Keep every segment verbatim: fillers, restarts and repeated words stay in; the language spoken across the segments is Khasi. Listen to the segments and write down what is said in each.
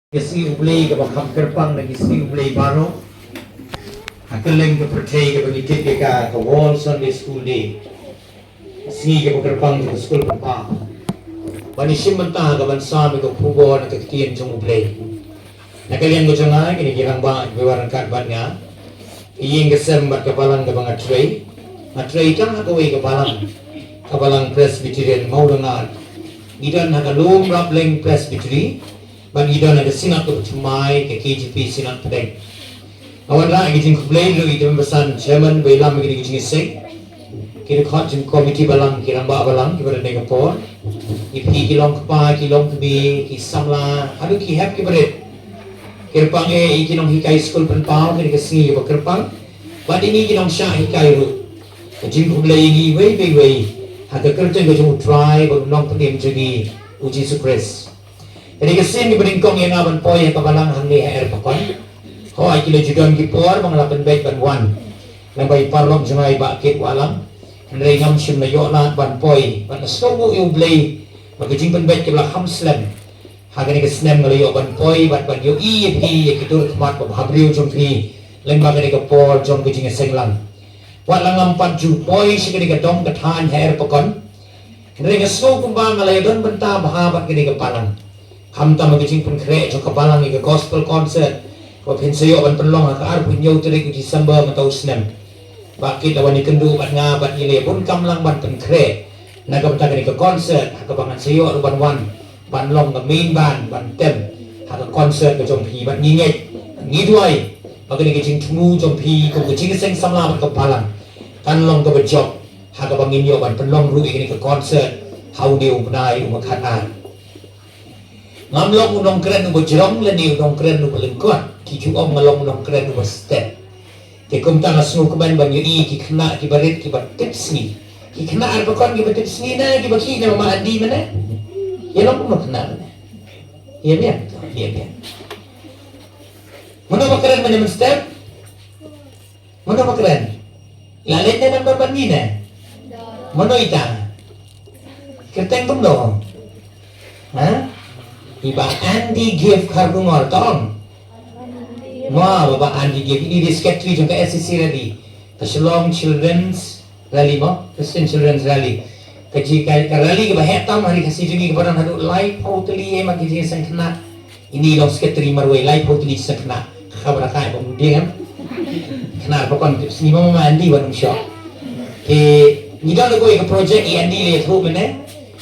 Ka sngi U Blei kaba kham kyrpang na ki sngi U Blei baroh. Ha kylleng ka pyrthei kaba ngi tip ïa ka, ka World Sunday School Day. Ka sngi kaba kyrpang jong ka skul pynpaw. Ban ïashim bynta ha ka ban sam ïa ka khubor na ka ktien jong U Blei. Na ka liang ka jong nga, kine ki rangbah kiba wan ryngkat bad nga, ki ïing ki sem bad ka balang kaba nga trei. Nga trei tang ha kawei ka balang, ka balang Presbyterian Mawdangar. Ngi don ha ka Lum Rapleng Presbytery. Bad ngi don ha ka Synod kaba thymmai, ka K J P Synod Pdeng. Nga wanrah ïa ki jingkhublei ïa i Tymmen Basan, Chairman, ba ïalam ïa kine ki jingïaseng, ki dkhot jong ka komiti balang, ki rangbah balang kiba don ha kane ka por, ïa phi ki long kpa, ki long kmie, ki samla, haduh ki hep ki barit. Kyrpang eh ïa ki nonghikai skul pynpaw ha kane ka sngi kaba kyrpang. Bad ïa ngi ki nongshah hikai ruh, ka jingkhublei ïa ngi iwei pa iwei ha ka kyrteng ka jong U Trai bad U Nongpynim jong ngi, U Jisu Khrist. Kane ka sien kaba nyngkong ïa nga ban poi ha ka balang hangne ha Erpakon. Hooid, ki la ju don ki por ba nga la pynbeit ban wan, namar ba i paralok jong nga i Bah Kit Wahlang. Hynrei ngam shym la ïoh lad ban poi, bad nga sngewnguh ïa U Blei ba ka jingpynbeit ka la kham slem. Ha kane ka snem nga la ïoh ban poi bad ban ïohi ïa phi, ïa ki dur khmat bapher briew jong phi lyngba kane ka por jong ka jingïaseng lang. Wat la ngam pat ju poi sha kane ka dong ka thaiñ ha Erpakon, hynrei nga sngew kumba nga la ïadon bynta bha bad kane ka balang. Khamtam ha ka jingpynkhreh jong ka balang ïa ka gospel concert, kaba phin sa ïoh ban pynlong ha ka arphew hynñiew tarik u December mynta u snem. Bah Kit la wan ïakynduh bad nga bad ngi la ïabun kam lang ban pynkhreh na ka bynta kane ka concert, ha kaba ngan sa ïoh ruh ban wan ban long ka main band ban tem ha ka concert ka jong phi. Bad ngi ngeit, ngi duwai ba kane ka jingthmu jong phi kum ka jingïaseng samla bad ka balang kan long kaba jop, ha kaba ngin ïoh ban pynlong ruh ïa kane ka concert ha une u bnai uba khatar. Ngam long u nongkren uba jrong lane u nongkren uba lyngkot. Ki ju ong nga long u nongkren uba step. Te kumta nga sngewkmen ban ïohi ki khynnah ki barit kiba tipsngi. Ki khynnah Erpakon kiba tipsngi ne kiba khih ne, Mama Andi mynne? Ïa long kumno khynnah mynne? Ïa biang to, ïa biang. Mano ba kren mynne mynstep? Mano ba kren? La leit ne namar ban mih ne? Mano ita? Kyrteng kumno? Ha? I Bah Andy Gift Kharkongor, tong. Mo, Bah Andy Gift, ini dei secretary jong ka S C C rally. Ka Shillong Children's Rally mo, Christian Children's Rally. Ka ji ka, ka rally kaba heh tam ha ri Khasi jong ngi kaba don haduh laiphew tylli eh ma ki jingseng khynnah. Ini long secretary marwei, laiphew tylli jingseng khynnah. Kaba da kai bym biang em. Khynnah Erpakon tipsngi, Mama Andy wan ym shoh. Te ngi don kawei ka project i Andy la ïathuh mynne.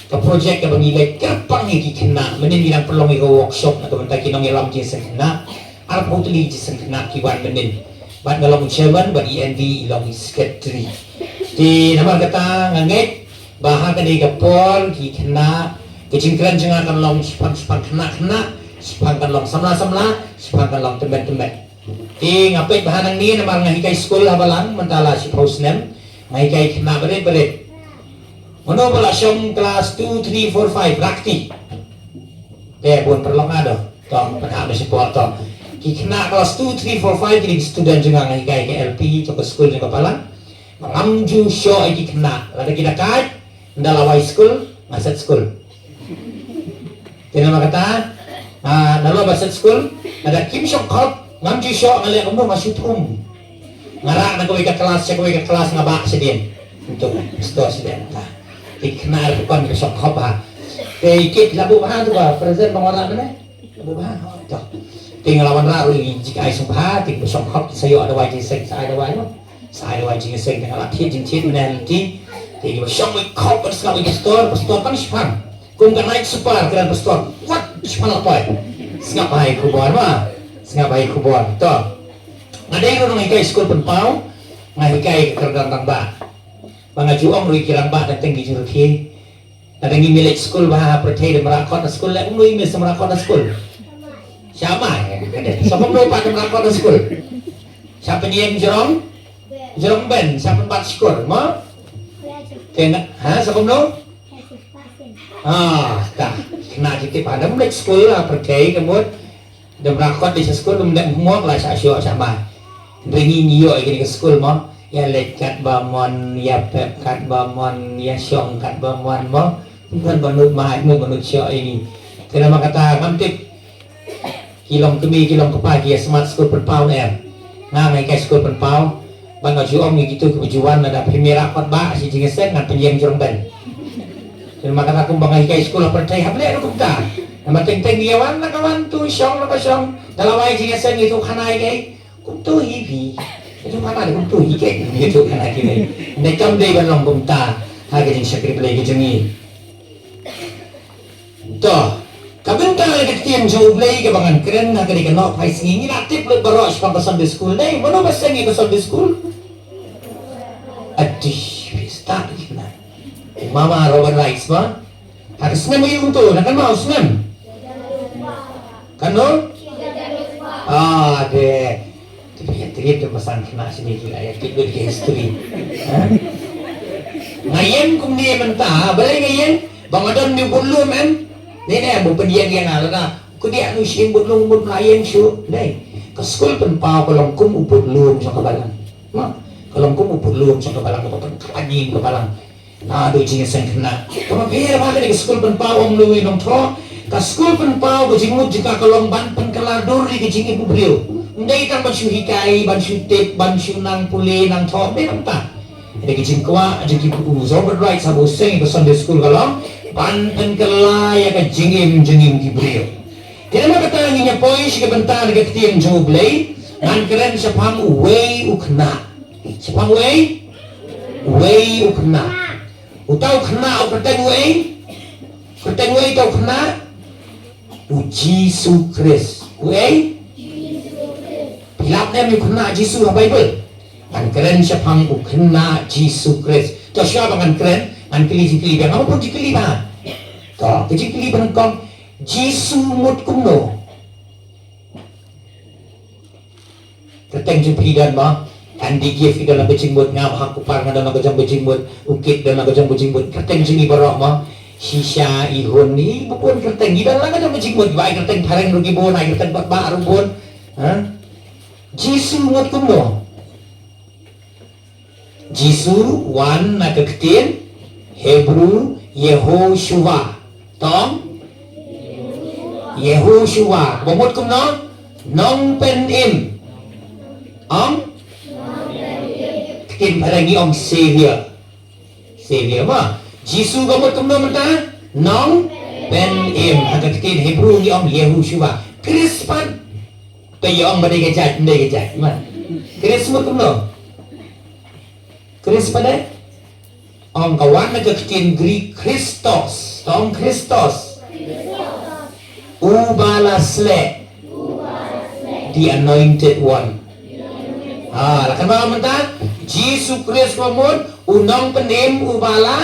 Ka project kaba ngi leit kyrpang ïa ki khynnah, mynnin ngi dang pynlong ïa ka workshop na ka bynta ki nongïalam jingseng khynnah. Arphew tylli jingseng khynnah ki wan mynnin. Bad nga long chairman bad i Andy i long i secretary. Te namar kata nga ngeit ba ha kane ka por ki khynnah, ka jingkren jong nga kan long shaphang shaphang khynnah khynnah, shaphang kan long samla samla, shaphang kan long tymmen tymmen. Te nga peit ba ha nangne namar nga hikai skul ha balang mynta la shiphew snem, nga hikai khynnah barit barit. Mano ba la shong klas two, three, four, five, rakti. Te bun paralok nga do. Tong, pynhap da shipor tong. Ki khynnah klas two, three, four, five ki dei ki student jong nga, nga hikai ka L P, jong ka skul jong ka balang. Ba ngam ju shoh ïa ki khynnah, lada ki da kait, ynda la wai skul, nga set skul. Te namar kata, ah, nalor ba set skul, lada kim shong khop, ngam ju shoh, nga leh kumno, nga shu thum. Nga rah na kawei ka klas sha kawei ka klas, nga bah shadien. Ntu, pastor shadien ta. Te ki khynnah ruh ki shong khop bha. Te i kit la buh bha tu ba present ba nga rah mynne. La buh bha. To. Te nga la wanrah ruh ïa ki jingaiei sngewbha, te ki ba shong khop ki sa ïoh dawai jingseng, sa ai dawai mo. Sa ai dawai jingseng, te nga la thied jingthied mynne ha lynti. Te ki ba shong wei khop ban sngap ïa ka pastor, pastor tang shiphang. Kum ka night super kren pastor. Wat, shiphang la poi. Sngap bha ïa ka khubor ma. Sngap bha ïa ka khubor. To. Nga dei ruh nonghikai skul pynpaw, nga hikai ka kyrdan rangbah. Ba nga ju ong ruh ïa ki rangbah, teng teng ki ju rkhie. Lada ngi mih leit skul bha ha pyrthei, da mrad khot na skul, leh kumno i mih sa mrad khot na skul? Sha mai. Sa kumno pat da mrad khot na skul? Sa pynïeng jrong, jrong ben, sa pynbat shkor, mo? Te na, ha, sa kumno? Ah, ta. Khynnah ki tip ha, da mih leit skul ha pyrthei, ka mut. Da mrad khot dei sha skul, da mrad khot la sha shoh sha mai. Hynrei ngi ngi ïoh ïa kane ka skul mo. Ïa leit katba mon, ïa pep katba mon, ïa shong katba mon mo. Ym don ba nud mai, ym don ba nud shoh ïa ngi. Te namar kata ngam tip. Ki long kmie ki long kpa ki ïa smat skul pynpaw ne em? Nga nga hikai skul pynpaw. Ba nga ju ong ïa kito kiba ju wan lada phim ïarap pat ba shi jingïaseng ngan pynïeng jrong beiñ. Te namar kata kumba nga hikai skul ha pyrthei hap leh ruh kumta. Namar teng teng ïa wan la ka wan, tu shong la ka shong. Da la wai jingïaseng ïa tu khana ïa kai. Kumto hi phi. Ïa tu khana kumto hi kai. Ïa tu khana ki dei. Nda kam dei ban long kumta. Ha ka jingshakri Blei ka jong ngi. To, ka bynta ka ktien jong U Blei kaba ngan kren ha kane ka nohphai sngi, ngi la tip lut baroh shaphang ka Sunday school. Dei mano ba seng ïa ka Sunday school? Adih, phi stad ïa kane. Mama Robert Rice ma. Ha ka snem aïu kumto, na kynmaw snem? Kano? Ah, de. Te phi ïa trip te ba san khynnah shane ki la ïa tip lut ki history. Ha? Nga ïeng kumne mynta, balei nga ïeng? Ba nga don ne u budlum em? Ne ne, ba pynïeng ïa nga lada. Ku diah nu shim budlum bud la ïeng shuh. Dei. Ka skul pynpaw ka long kum u budlum jong ka balang. Ma, ka long kum u budlum jong ka balang, ka pynkylla ïing ka balang. Naduh jingïaseng khynnah. Kaba pher ba kane ka skul pynpaw ong Louis Nongthoh. Ka skul pynpaw ka jingmut jong ka ka long ban pynkylla dur ïa ka jingim u briew. Ym dei tang ban shu hikai, ban shu tip, ban shu nang pule, nang thoh, ym dei tang ta. Ïa ka jingkwah jong ki, u Robert Wright sabo seng ïa ka Sunday school ka long ban pynkylla ïa ka jingim jong ngi ki briew. Te namar kata ngin ïa poi sha ka bynta ka ktien jong U Blei, ngan kren shaphang uwei u khynnah. Shaphang uwei? Uwei u khynnah. Uta u khynnah u kyrteng uwei? Kyrteng uwei uta u khynnah? U Jisu Khrist. Uwei? Phi lap ne em ïa u khynnah Jisu ha Baibl? Ngan kren shaphang u khynnah Jisu Khrist. To shuwa ba ngan kren, ngan kylli jingkylli biang. Nga mut jingkylli ba. To, ka jingkylli ba nyngkong, Jisu mut kumno? Kyrteng jong phi don mo? Andy Gift i don la ka jingmut, nga Bah Kupar nga don la ka jong ka jingmut, u Kit don la ka jong ka jingmut, kyrteng jong ngi baroh mo? Shisha, i Hun, i bun kyrteng, i don la ka jong ka jingmut, ba ai kyrteng phareng ruh ki bun, ai kyrteng paidbah ruh bun. Ha? Jisu mut kumno? Jisu wan na ka ktien Hebru Yehoshua. Tong? Yehoshua. Ba mut kumno? Nongpynim. Ong? Ktien phareng ngi ong Savior. Savior ma. Jisu ba mut kumno mynta? Nongpynim. Ha ka ktien Hebru ngi ong Yehoshua. Khrist pat. Te ïa ong ba dei ka jait, ym dei ka jait ma. Khrist mut kumno? Khrist pat de? Ong ka wan na ka ktien Greek Christos. Tong Christos. Uba la sleh. The anointed one. Ha, la kynmaw mynta? Jisu Khrist ba mut u nongpynim uba la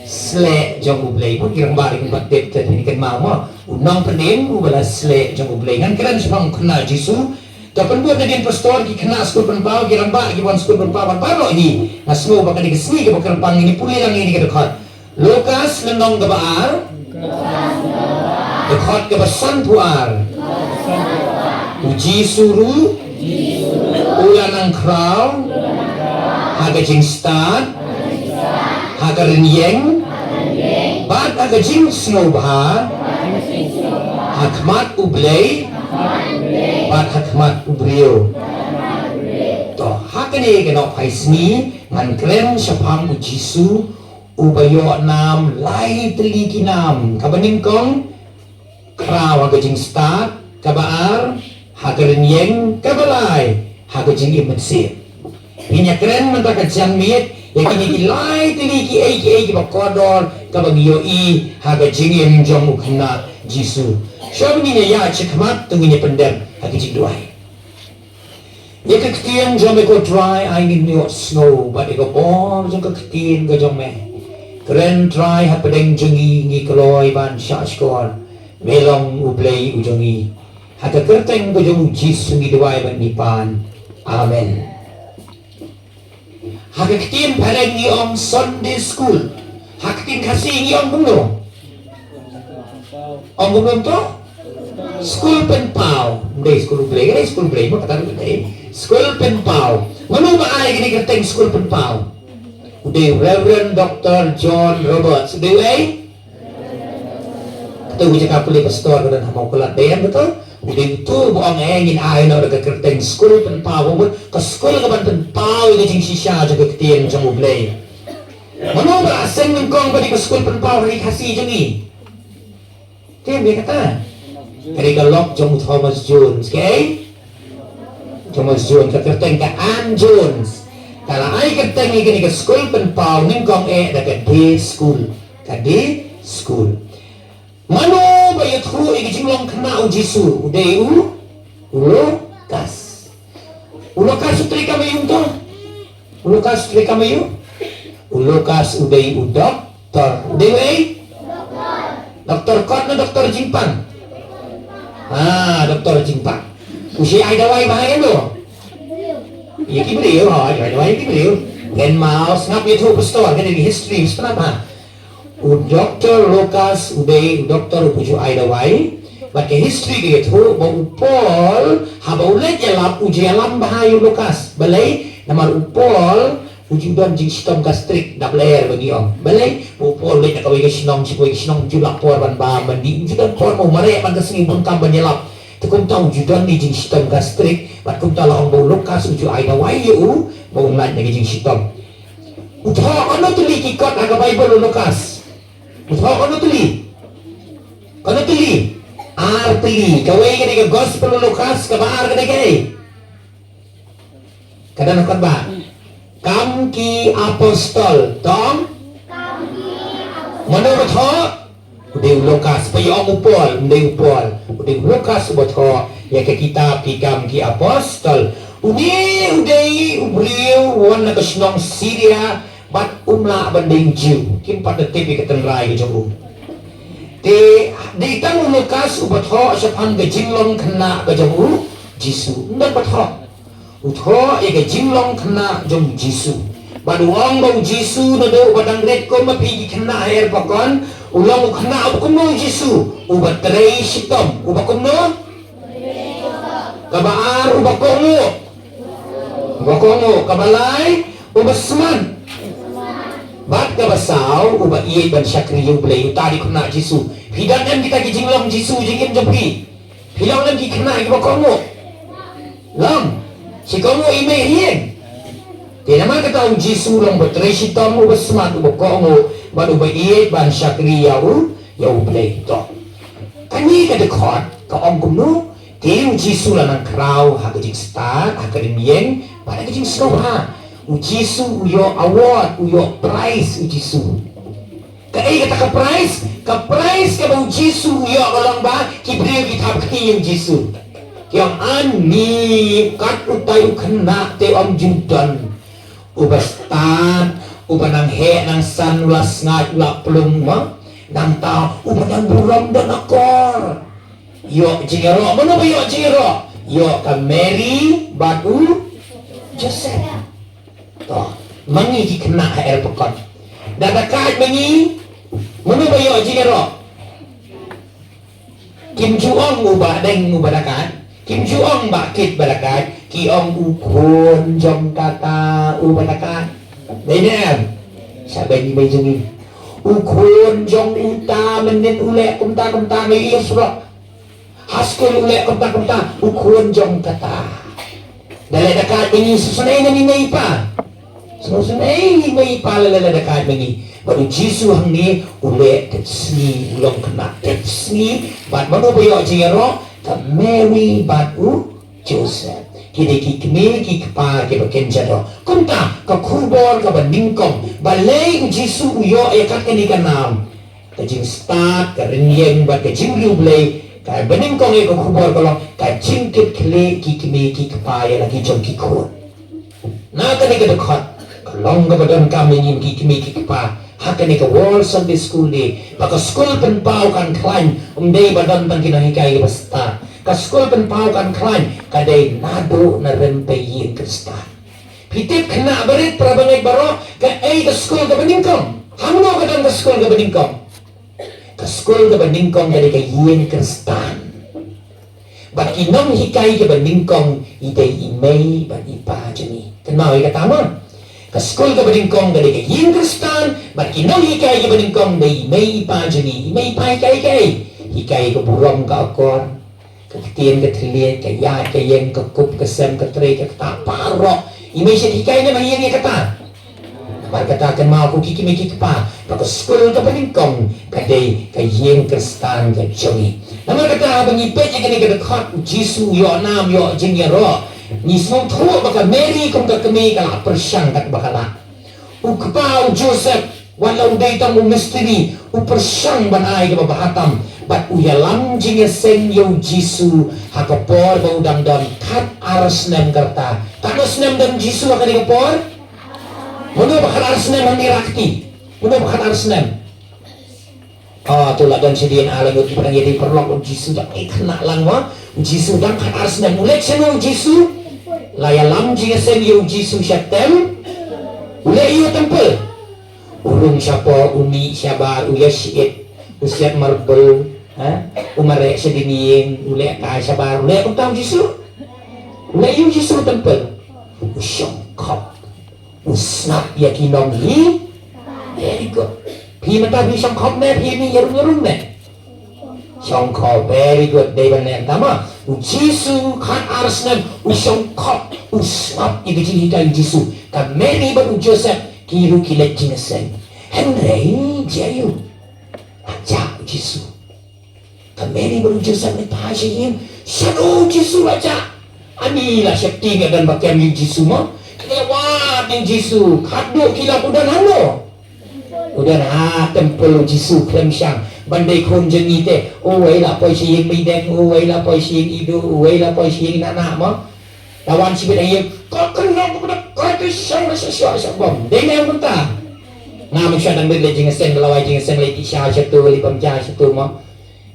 sleh jong U Blei. Phi ki rangbah ki kynbat tip te phi kynmaw mo. U nongpynim uba la sleh jong U Blei. Ngan kren shaphang u khynnah Jisu. Ka pynbud na dien pastor, ki khynnah skul pynpaw, ki rangbah ki wan skul pynpaw bad baroh hi. Nga sngew ba kane ka sngi kaba kyrpang ngin ïa pule lang ïa kane ka dkhot. Lukas lynnong kaba ar, dkhot kaba sanphew ar. U Jisu ruh u la nang khraw ha ka jingstad, ha ka rynïeng, bad ha ka jingsngewbha ha khmat U Blei bad ha khmat u briew. To, ha kane ka nohphai sngi ngan kren shaphang u Jisu uba ïoh nam lai tylli ki nam. Kaba nyngkong, khraw ha ka jingstad, kaba ar, ha ka rynïeng, kaba lai, ha ka jingim mynsiem. Ngin ïa kren mynta ka janmiet ïa kine ki lai tylli kiei kiei kiba kordor kaba ngi ïohi ha ka jingim jong u khynnah Jisu. Shuwa ba ngin ïa ïaid shakhmat to ngin ïa pyndep ha ka jingduwai. Ïa ka ktien jong me ko Trai, ai ngin ïohsngew bad ïa ka bor jong ka ktien ka jong me. Kren Trai hapdeng jong ngi, ngi kloi ban shahshkor. Me long U Blei u jong ngi. Ha ka kyrteng ka jong u Jisu ngi duwai bad ngi pan. Amen. Ha ka ktien phareng ngi ong Sunday school. Ha ka ktien Khasi ngi ong kumno? Ong kumno to? Skul pynpaw. Ym dei skul U Blei, ka dei skul U Blei, ma kata ruh ka dei. Skul pynpaw. Mano ba ai kane ka kyrteng skul pynpaw? U dei Reverend Doctor John Roberts. U dei uei? Kata u jaka pule pastor ka don ha Mawkulat, dei em kata? U dei uto ba ong eh ngin ai noh da ka kyrteng skul pynpaw ba mut ka skul kaban pynpaw ïa ka jingshisha jong ka ktien jong U Blei. Mano ba la seng nyngkong ba dei ka skul pynpaw ha ki Khasi jong ngi? Te ïa kata ka dei ka lok jong u Thomas Jones, okay? Thomas Jones, ka kyrteng ka Ann Jones. Ka la ai kyrteng ïa kane ka skul pynpaw nyngkong eh da ka day school. Ka day school. Mano ba ïathuh ïa ka jinglong khynnah u Jisu? U dei u, u Lukas. U Lukas u trei kam aïu to? U Lukas u trei kam aïu? U Lukas u dei u doktor. U dei u ei? Doktor kot ne doktor jingpang? Ah, doktor jingpang. U shait ai dawai bha ïa no? Ïa ki briew, ha, ai dawai ïa ki briew. Ngan mau sngap ïathuh pastor, ka dei history, pastor ha. U doktor Lukas u dei u doktor uba ju ai dawai. Bad ka history ka ïathuh ba u Paul haba u leit ïalap u ju ïalam bha ïa u Lukas. Balei? Namar u Paul u ju don jingshitom gastric, dap lyer ba ngi ong. Balei? Ba u Paul u leit na kawei ka shnong sha kawei ka shnong, u ju lap por ban bam ban dih, u ju don por mo, mareh ban ka sngi bun kam ban ïalap. Te kumta u ju don ïa ka jingshitom gastric, bad kumta la ong ba u Lukas u ju ai dawai ïa u ba un lait na ka jingshitom. U thoh katno tylli ki kot ha ka Baibl u Lukas? U thoh katno tylli? Katno tylli? Ar tylli. Kawei ka dei ka Gospel u Lukas, kaba ar ka dei kaei? Ka dang kot ba Kam ki Apostol. Tong? Mano ba thoh? U dei u Lukas. Ba ïa ong u Paul, u dei u Paul. U dei u Lukas uba thoh ïa ka kitab ki Kam ki Apostol. Une u dei u briew u wan na ka shnong Syria bad um lah ban dei u Jiw. Kim pat da tip ïa ka tynrai ka jong u. Te dei tang u Lukas uba thoh shaphang ka jinglong khynnah ka jong u Jisu. Ym don ba thoh. U thoh ïa ka jinglong khynnah jong u Jisu. Bad u ong ba u Jisu naduh ba dang rit kum ma phi ki khynnah ha er pakon, u long u khynnah uba kumno u Jisu? Uba trei shitom. Uba kumno? Kaba ar, uba kohnguh. Uba kohnguh. Kaba lai, uba smat. Bad kaba saw, uba ïeit ban shakri ïa U Blei. Uta dei u khynnah Jisu. Phi don em kita ki jinglong Jisu jingim jong phi? Phi long lem ki khynnah kiba kohnguh? Long. Shi kohnguh i mei ïing. Te namar kata u Jisu u long uba trei shitom, uba smat, uba kohnguh, bad uba ïeit ban shakri ïa u, ïa U Blei. To. Kane ka dkhot ka ong kumno? Te u Jisu la nang khraw ha ka jingstad, ha ka ryngïeng, bad ha ka jingsngewbha. U Jisu u ïoh award, u ïoh prize u Jisu. Kaei kata ka prize? Ka prize kaba u Jisu u ïoh ka long ba ki briew ki thap kti ïa u Jisu. Ki ong, ani kat utai u khynnah te ym ju don. Uba stad, uba nang heh nang san, u la sngaid, u la plung mo. Nangta uba nang burom don akor. Ïoh jingïaroh, mano ba ïoh jingïaroh? Ïoh ka Mary bad u Joseph. To, ma ngi ki khynnah ha er pakon. Da da kait ma ngi, mano ba ïoh jingïaroh? Kim ju ong uba deng uba da kait. Kim ju ong ba kit ba da kait. Ki ong u khun jong kata uba da kait. Dei ne em? Sa beng i mei jong ngi. U khun jong uta mynnin u leh kumta kumta, ngi ïa surok. Ha skul u leh kumta kumta, u khun jong kata. Da leh da kait ma ngi, sngewsynei ne i mei i pa? Sngewsynei i mei i pa lada leh da kait ma ngi. Bad u Jisu hangne u leh dep sngi, u long khynnah dep sngi. Bad mano ba ïoh jingïaroh? Ka Mary bad u Joseph. Ki dei ki kmie ki kpa kiba kynja doh. Kumta ka khubor kaba nyngkong, balei u Jisu u ïoh ïa kat kane ka nam? Ka jingstad, ka ryngïeng bad ka jingriewblei. Kaba nyngkong ïa ka khubor ka long ka jingkitkhlieh ki kmie ki kpa ïa la ki jong ki khun. Na kane ka dkhot ka long kaba donkam ïa ngi ki kmie ki kpa. Ha kane ka World Sunday School Day, ba ka skul pynpaw kan khlaiñ, ym dei ba don tang ki nonghikai kiba stad. Ka skul pynpaw kan khlaiñ ka dei naduh na rympei ïing Khristan. Phi tip khynnah barit, para bangeit baroh, kaei ka skul kaba nyngkong? Hangno ka don ka skul kaba nyngkong? Ka skul kaba nyngkong ka dei ka ïing Khristan. Bad ki nonghikai kiba nyngkong i dei i mei bad i pa jong ngi. Kynmaw ïa kata mo. Ka skul kaba nyngkong ka dei ka ïing Khristan, bad ki nonghikai kiba nyngkong dei i mei i pa jong ngi. I mei i pa hikai kaei? Hikai ka burom ka akor. Ka ktien, ka thylliej, ka ïaid, ka ïeng, ka kup, ka sem, ka trei, ka ktah, baroh. I mei shet hikai ne ba ïeng ïa kata. Namar kata kynmaw ko ki kmie ki kpa, ba ka skul kaba nyngkong ka dei ka ïing Khristan ka jong ngi. Namar kata ba ngi peit ïa kane ka dkhot, u Jisu u ïoh nam, u ïoh jingïaroh, ngi sngewthuh ba ka Mary kum ka kmie ka la pyrshang katba ka lah. U kpa u Joseph, wat la u dei tang u mistri, u pyrshang ban ai kaba bha tam, bad u ïalam jingïaseng ïa u Jisu ha ka por ba u dang don khatar snem ka rta. Katno snem don Jisu ha kane ka por? Mano ba khatar snem hangne, rakti? Mano ba khatar snem? Ah, to la don sha D N A la ngut ki pyrshang ïa dei paralok, u Jisu dang eh khynnah lang ma. U Jisu dang khatar snem. U leit shano u Jisu? La ïalam jingïaseng ïa u Jisu sha tem-, u leit ïa u temple. U rung shapoh, u mih shabar, u ïa shyiap, u siat marble, ha? U mareh sha dinding, u leh kai shabar, u leh kumta u Jisu. U leit ïa u Jisu temple. U shongkop. U sngap ïa ki nong hi. Very good. Phi mynta phi shongkop ne, phi mih ïarung ïarung ne? Shongkop, very good. Dei ban leh tama. U Jisu khatar snem, u shongkop, u sngap ïa ki jinghikai u Jisu. Ka Mary bad u Joseph ki ruh ki leit jingïaseng. Hynrei jia ïa u? La jah u Jisu. Ka Mary bad u Joseph mynta sha ïing, shano u Jisu la jah? Ani la sheptieng ïa don ba kem ïa u Jisu mo? Kane wad ïa u Jisu, khatduh ki long u don hano? U don ha temple u Jisu khlem shang. Ban dei khun jong ngi te, uwei la poi sha ïing Meideng, uwei la poi sha ïing Ido, uwei la poi sha ïing Nana mo? La wan shibit ha ïing, ko kynnoh ko da ko te shong da sha sha sha bom. Dei ne mynta. Nga mynshwa dang bit leit jingïaseng, la wai jingïaseng leit ti sha sha tu, leit bam ja sha tu mo.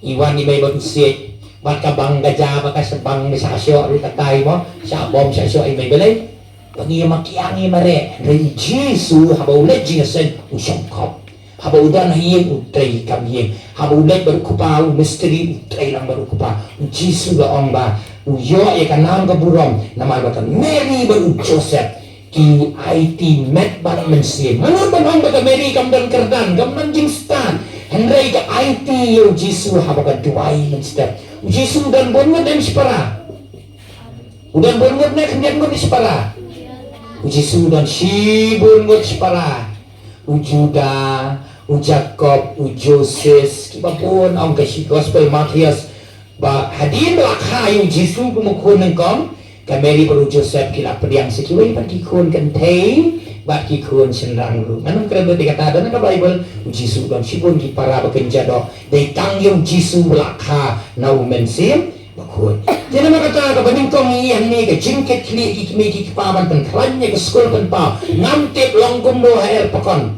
I wan i mei bad u siej, bad ka bang ka ja, bad ka sha bang sha sha ruh katai mo, sha bom sha sha i mei balei. Ba ngi ïa ma kiang ïa ma reh, hynrei Jisu haba u leit jingïaseng u shongkop. Haba u don ha ïing u trei kam ïing. Haba u leit bad u kpa u mistri u trei lang bad u kpa. U Jisu la ong ba u ïoh ïa ka nam ka burom namar ba ka Mary bad u Joseph ki aiti met bad mynsiem. Nga nud ban ong ba ka Mary kam don kyrdan, kam don jingstad. Hynrei ka aiti ïa u Jisu haba ka duwai mynstep. U Jisu u don bun ngut ne shipara? U don bun ngut ne khyndiat ngut ne shipara? U Jisu u don shibun ngut shipara. U Juda, u Jakob, u Joses, kiba bun ong ka shi gospel Mathaios. Ba hadien ba la kha ïa u Jisu kum u khun nyngkong, ka Mary bad u Joseph ki la pdiang sa kiwei pat ki khun kynthei bad ki khun shynrang ruh. Ngan ym kren ruh ïa kata, don ha ka Baibl, u Jisu u don shibun ki para ba kynja doh. Dei tang ïa u Jisu ba la kha na u Mynsiem Bakhuid. Te namar kata kaba nyngkong ngi ïa hangne ka jingkit khlieh ki kmie ki kpa ban pynkhlaiñ ïa ka skul pynpaw. Ngam tip long kumno ha Erpakon.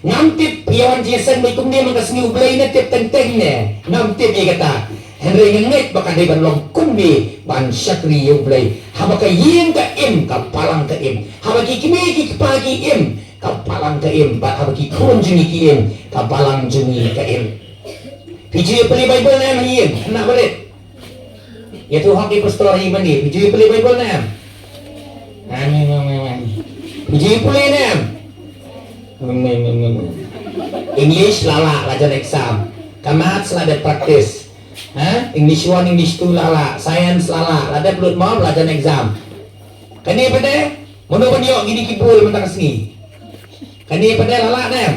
Ngam tip phi ïa wan jingïaseng beit kumne man ka sngi, U Blei ne tip teng teng ne. Ngam tip ïa kata. Hynrei nga ngeit ba ka dei ban long kumne ban shakri ïa U Blei. Haba ka ïing ka im, ka balang ka im. Haba ki kmie ki kpa ki im, ka balang ka im. Bad haba ki khun jong ngi ki im, ka balang jong ngi ka im. Phi ju ïa pule Baibl ne em ha ïing? Khynnah barit. Ïathuh hok ïa pastor ïa mane, phi ju ïa pule Baibl ne em? Phi ju ïa pule ne em? English la lah, la jan exam. Ka maths la dep practice. Ha? English one, English two la lah. Science la lah, la dep lut mo, la jan exam. Kane pat de, mano ban ïoh kine ki bul mynta ka sngi? Kane pat de la lah ne em?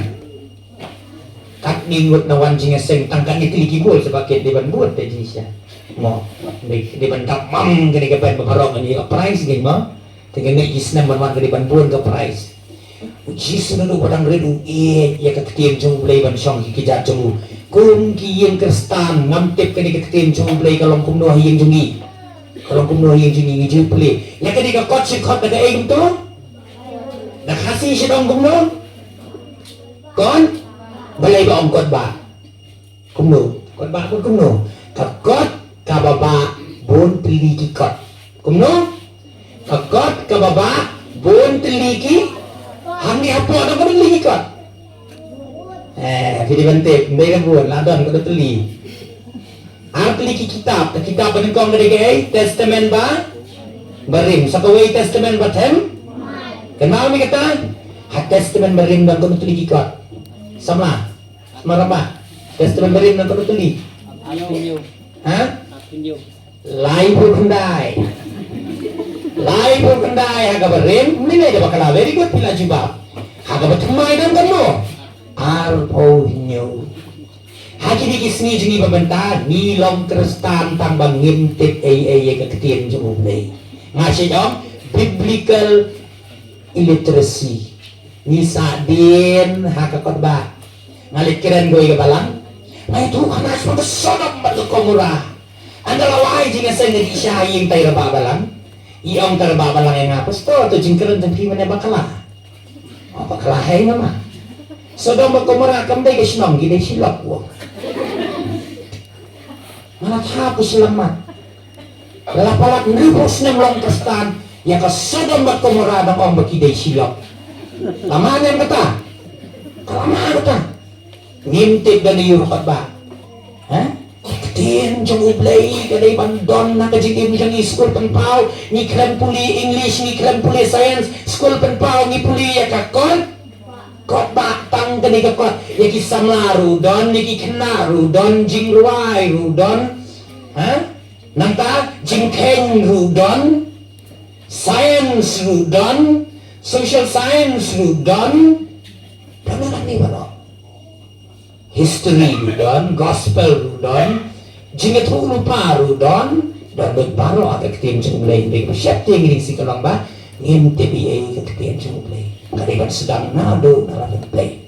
Katne ngut na wan jingïaseng tang katne tylli ki bul, sa ba kit dei ban bud te jingshisha. Mo, dei, dei ban dap mam kane ka bynta ba baroh kane ka prize dei mo. Te kane ki snem ban wan ka dei ban bun ka prize. U Jisu naduh ba dang rit u ïeit ïa ka ktien jong U Blei ban shong ki kjat jong u. Kum ki ïing Khristan ngam tip kane ka ktien jong U Blei ka long kumno ha ïing jong ngi. Ka long kumno ha ïing jong ngi, ngi ju pule. Ïa kane ka kot shi khot da kaei kumto? Da Khasi shi dong kumno? Kot, balei ba ong kot ba? Kumno? Kot ba, kot kumno? Ka kot kaba ba bun tylli ki kot. Kumno? Ka kot kaba ba bun tylli ki, hangne hapoh da bun tylli ki kot. Eh, phi dei ban tip, dei ka bun, la don ka da tylli. Ar tylli ki kitab, ka kitab ba nyngkong ka dei kaei? Testament ba, barim. Sa kawei Testament ba them. Kynmaw me kata? Ha Testament barim don katno tylli ki kot? Samla. Samla ba. Testament barim don katno tylli? Ha? Laiphew khyndai. Laiphew khyndai ha kaba rim, mynne da bakla, very good, phi la jubab. Ha kaba thymmai don katno? Arphew hynñiew. Ha kine ki sngi jong ngi ba mynta, ngi long Khristan tang ba ngim tip ei ei ïa ka ktien jong U Blei. Nga shait ong, biblical illiteracy. Ngi sahdien ha ka kot ba. Nga leit kren ko ïa ka balang. Nga ïathuh hana shuh ka Sodom bad ka Gomorrah. Ynda la wai jingïaseng, nga dih sha ïing tai rangbah balang. I ong tai rangbah balang ïa nga, "Pastor, to jingkren jong phi mynne bakla." Oh, bakla hi namar Sodom bad Gomorrah kam dei ka shnong, ki dei shilok, wah. Nga la thap u shyllangmat. La palat hynriewphew snem long Khristan, ïa ka Sodom bad Gomorrah dang ong ba ki dei shilok. Lama ne em kata? Ka lama kata? Ngim tip da ni ïa u kot ba. Ha? Ka ktien jong U Blei ka dei ban don na ka jingim jong ngi. Skul pynpaw ngi khlem pule English, ngi khlem pule science. Skul pynpaw ngi pule ïa ka kot. Kot ba, tang kane ka kot. Ïa ki samla ruh don, ïa ki khynnah ruh don, jingrwai ruh don. Ha? Nangta jingkheiñ ruh don. Science ruh don. Social science ruh don. Don na kane ba don. History ruh don, gospel ruh don, jingïathuh lypa ruh don, don bad baroh ha ka ktien jong U Blei. Hynrei kaba sheptieng ïa ngi shi ka long ba ngim tip ei ei ka ktien jong U Blei. Ka dei ban sdang naduh na lade U Blei.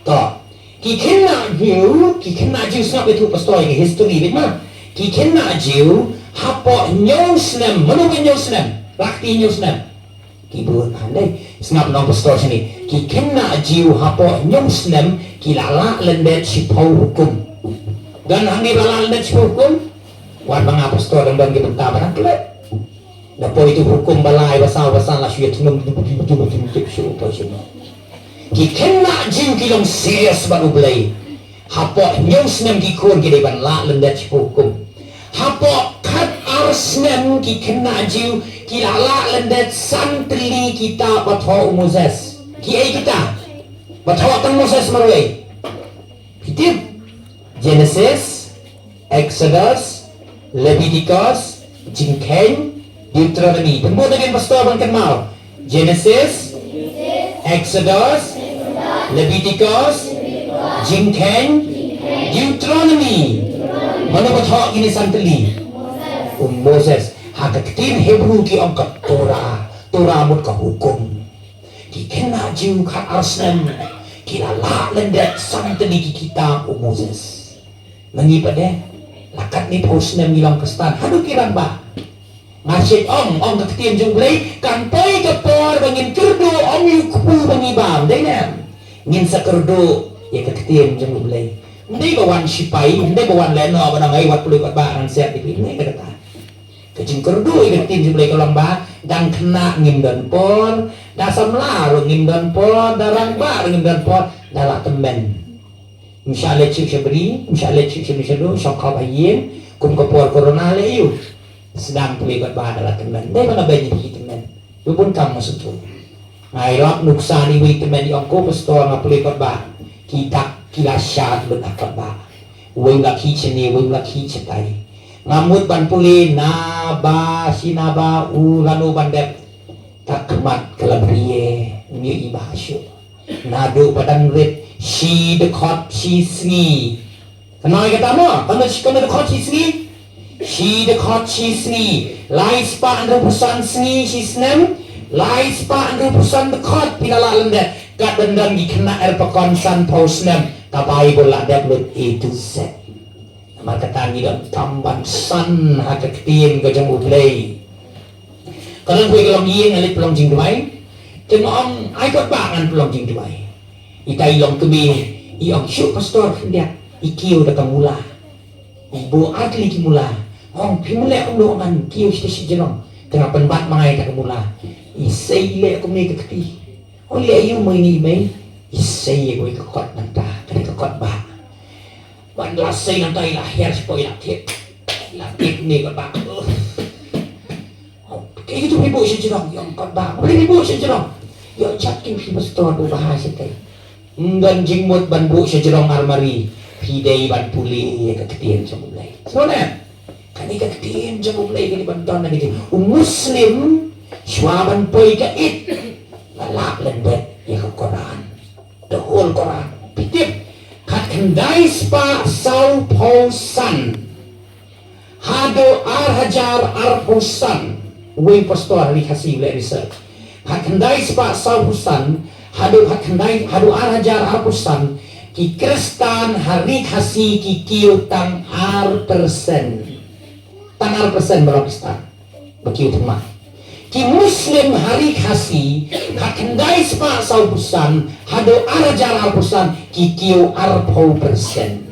To, ki khynnah Jiw, ki khynnah Jiw, sngap ïathuh pastor ïa ka history beit ma. Ki khynnah Jiw hapoh hynñiew snem, mano ba hynñiew snem, la kti hynñiew snem. Ki bun hangne. Sngap noh pastor shane. Ki khynnah Jiw hapoh hynñiew snem ki la lah lyndet shiphew hukum. Don hangne ba lah lyndet shiphew hukum? Wat ba nga pastor dang don ki bynta ba dang klet. Da poi tu hukum ba lai ba saw ba san la shu ïa thnum thnum thnum thnum thnum shu poi shu. Ki khynnah Jiw ki long serious bad U Blei. Hapoh hynñiew snem ki khun ki dei ban lah lyndet shiphew hukum. Hapoh khat ar snem ki khynnah Jiw ki la lah lyndet san tylli kitab ba thoh u Moses. Kiei kitab ba thoh tang Moses marwei? Phi tip? Genesis, Exodus, Leviticus, Jingkheiñ, Deuteronomy. Pynbud ïa ngi pastor ban kynmaw. Genesis, Exodus, Leviticus, Jingkheiñ, Deuteronomy. Mano ba thoh kine san tylli? U Moses. Ha ka ktien Hebru ki ong ka Torah. Torah mut ka hukum. Ki khynnah Jiw khat ar snem ki la lah lyndet san tylli ki kitab u Moses. Ma ngi pat de, la katne phew snem ngi long Khristan haduh ki rangbah. Nga shait ong, ong ka ktien jong U Blei, kan poi ka por ba ngin kyrduh, ym ïoh kpu ba ngi bam, dei ne em? Ngin sa kyrduh ïa ka ktien jong U Blei. Ym dei ba wan sipai, ym dei ba wan lehnoh ba dang ai wat pule kot ba ngan siat ïa phi, ym dei kata. Ka jingkyrduh ïa ka ktien jong U Blei ka long ba dang khynnah ngim don por, da samla ruh ngim don por, da rangbah ruh ngim don por, da la tymmen. Ym shah leit shuh sha bri, ym shah leit shuh sha bri sha lu, shong khop ha ïing, kum ka por corona leh aïu. Sdang pule kot ba da la tymmen. Dei ba nga beiñ ïa ki tymmen. Bun kam nga sngewthuh. Nga ïarap nuksa na iwei i tymmen i ong, ko pastor, nga pule kot ba ki dak ki la shad lut ha kot ba. Uwei u la khih shane, uwei u la khih shatai. Nga mut ban pule na ba shi na ba u lano ban dep. Ka khmat ka la brie, ym ïohi ba ha shuh. Naduh ba dang rit shi dkhot shi sngi. Kane kata mo, kane shi, kane dkhot shi sngi. Shi dkhot shi sngi. Lai spah hynriewphew san sngi shi snem. Lai spah hynriewphew san dkhot phi la lah lyndet. Kat dang don ki khynnah er pakon sanphew snem. Ka Baibl la dep lut A to Z. Namar kata ngi donkam ban san ha ka ktien ka jong U Blei. Ka don kawei ka longïing, nga leit pynlong jingduwai. Te nga ong, ai kot ba ngan pynlong jingduwai. Ita i longkmie i ong, shu pastor khyndiat, i kiew da ka mula. I buh ar tylli ki mula. Ong, phi mula kumno? Ngan kiew sha sha jrong. Te nga pynbat ma nga ïa ka mula. I sei i leh kumne ka kti. Ong, leh aïu mo ine i mei? I sei ïa kawei ka kot nangta, ka dei ka kot ba. Ban la sei nangta i la hiar shapoh i la thied. I la thied ne kot ba. Kaei kito phi buh sha jrong? Ïa kot ba. Balei phi buh sha jrong? Ïa jat kin phi pastor buh bha shatei. Ym don jingmut ban buh sha jrong armari. Phi dei ban pule ïa ka ktien jong U Blei. Sngewbha. Ka ktien jong U Blei ka dei ban don ha ka jingim. U Muslim, shuwa ban poi ka Eid, la lap lyndet ïa ka Quran. The whole Quran. Phi tip, khatkhyndai spah sawphew san haduh ar hajar arphew san. Uwei u pastor ha Ri Khasi u leh research. Khatkhyndai spah sawphew san haduh khatkhyndai, haduh ar hajar arphew san, ki Khristan ha Ri Khasi ki kiew tang ar persen. Tang ar persen baroh Khristan ba kiew thymmai. Ki Muslim ha Ri Khasi, khatkhyndai spah sawphew san haduh ar hajar arphew san, ki kiew arphew persen.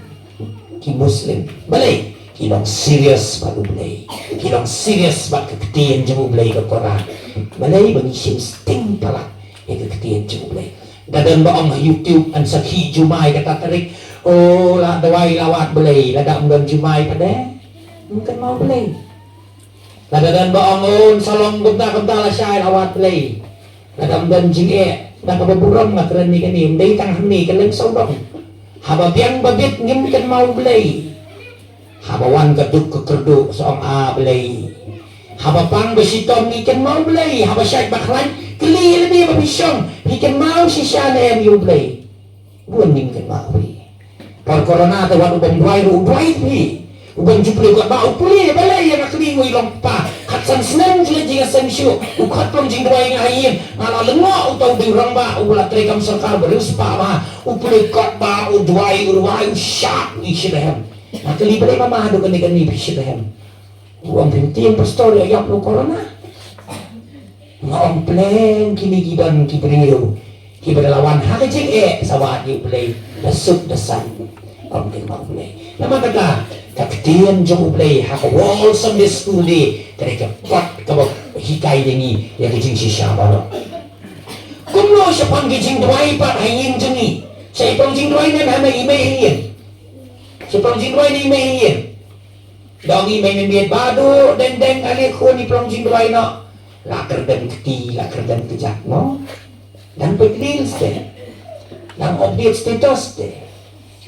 Ki Muslim. Balei? Ki long serious bad U Blei. Ki long serious bad ka ktien jong U Blei, ka Quran. Balei? Ba ngi shim sting palat ïa ka ktien jong U Blei. Da don ba ong ha YouTube, yn sakhi jumai kata tarik. Oh, la duwai la wad Blei, lada ym don jumai pat de, ym kynmaw Blei. Lada don ba ong, oh, yn sa long kumta kumta, lashai la wad Blei. Lada ym don jingeh, da kaba burom nga kren ïa kane, ym dei tang hangne, ka leng sawdong. Haba biang ba bit ngim kynmaw Blei. Haba wan ka duk ka kyrduh sa ong, ah, Blei. Haba pang ba shitom ngi kynmaw Blei, haba shait ba khlaiñ, kylli lade ba phi shong, phi kynmaw shisha ne em ïa U Blei. Bun ngim kynmaw phi. Por corona te wat u bym duwai ruh u duwai phi. U bym ju pule kot ba u pule, balei ïa nga kylli, ngi long pa. Khatsan snem jingïaseng shuh, u khot pynjingduwai nga ha ïing, nga la lyngngoh uta u dei u rangbah uba la trei kam sorkar ba riewspah ba. U pule kot ba u duwai, u duwai, u shah, u shah. Nga kylli balei mama haduh kane kane phi shah. U ong phi tieng pastor ïa ïap u corona. Nga ong pleng kine ki don ki briew kiba da la wan ha ka jingeh sa wad ïa U Blei da suk da san. Ym kynmaw Blei. Namar kata ka ktien jong U Blei ha ka World Sunday School Day ka dei ka kot kaba hikai ïa ngi ïa ka jingshisha baroh. Kumno shaphang ki jingduwai pat ha ïing jong ngi? Shaphang jingduwai ne ha i mei ha ïing? Shaphang jingduwai ne i mei ha ïing? Dang i mei mynmiet ba duh deng deng, ale khun, i pynlong jingduwai noh. La kyrdem kti, la kyrdem kjat mo. Dang peit reels te. Dang update status te.